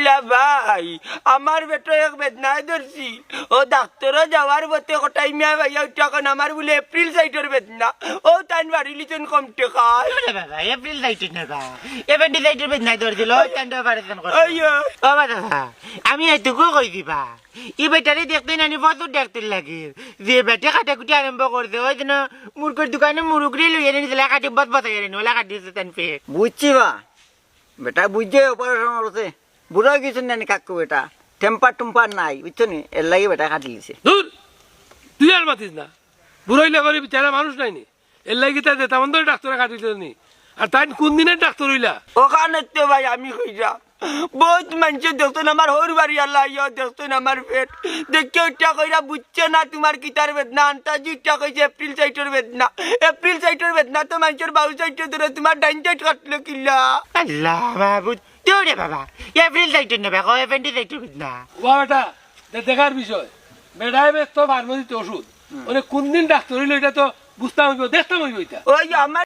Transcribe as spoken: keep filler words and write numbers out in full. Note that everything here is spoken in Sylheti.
বেটা ভাই, আমার বেটো এক বেদনায় ধরছিল। ও ডাক্তরো যাওয়ার পথে কটাই মিয়া ভাইয়া উঠে এখন আমার বুলে এপ্রিল সাইটর বেদনা। ও তাইন বাড়ি লিছইন কম টেকায়। ওরে বাবা, এপ্রিল সাইটর না বা, অ্যাপেন্ডিসাইটর বেদনায় ধরছিল, ওই তাইন তো অপারেশন করছে। ওই, ওই। ও বা দাদা, আমি এইটুকু কই দিবা। ই বেটারে দেখতে নানি প্রচুর ডাক্তর লাগে। যে বেটে কাটাকুটি আরম্ভ করছে, ওই দিন মুরগর দোকানো মুরগরে লইয়া নিছিল, কাটি বত বত হইয়া নিল, কাটি দিছে তান পেট। বুঝছি বা, বেটা বুঝছে অপারেশন করছে। বুড়া অই গেছে নানি কাকু বেটা, টেম্পার টুম্পার নাই, বুঝছো নি? এর লাগি বেটা কাটি দিছে। ধুর, তুই আর মাতিস না। বুড়া অইলা করি বিচারা মানুষ নাইনি। এর লাগি তাই যেতা মন চায় ডাক্তরে কাটি দিছে নি। আর তাইন কোন দিনে ডাক্তর অইলা? ওখানে তো ভাই আমি কইরা। বহুত মানষে দেখছইন আমার হউর বাড়ি আল্লাহ আইয়া দেখছইন আমার পেট। দেখিয়া উঠা কইরা বুঝছে না তোমার কিতার বেদনা, আন্তাজি উঠা কইছে এপ্রিল সাইটর বেদনা। এপ্রিল সাইটর বেদনা তো মানষর বাউ সাইটে ধরে তোমার ডাইন সাইট কাটলো কিলা? আল্লাহ মাহবুদ, তোরে বাবা, এপ্রিল সাইটর না বেটা, অ্যাপেন্ডিসাইটর বেদনা। ও বেটা, দে-, দেখার বিষয়। বেটায় বেশ তো ফার্মেসিতে ওষুধ। ওরে কোন দিন ডাক্তর অইলো এটা তো বুঝতাম অইবো, দেখতাম অইবো এটা। ওই আমার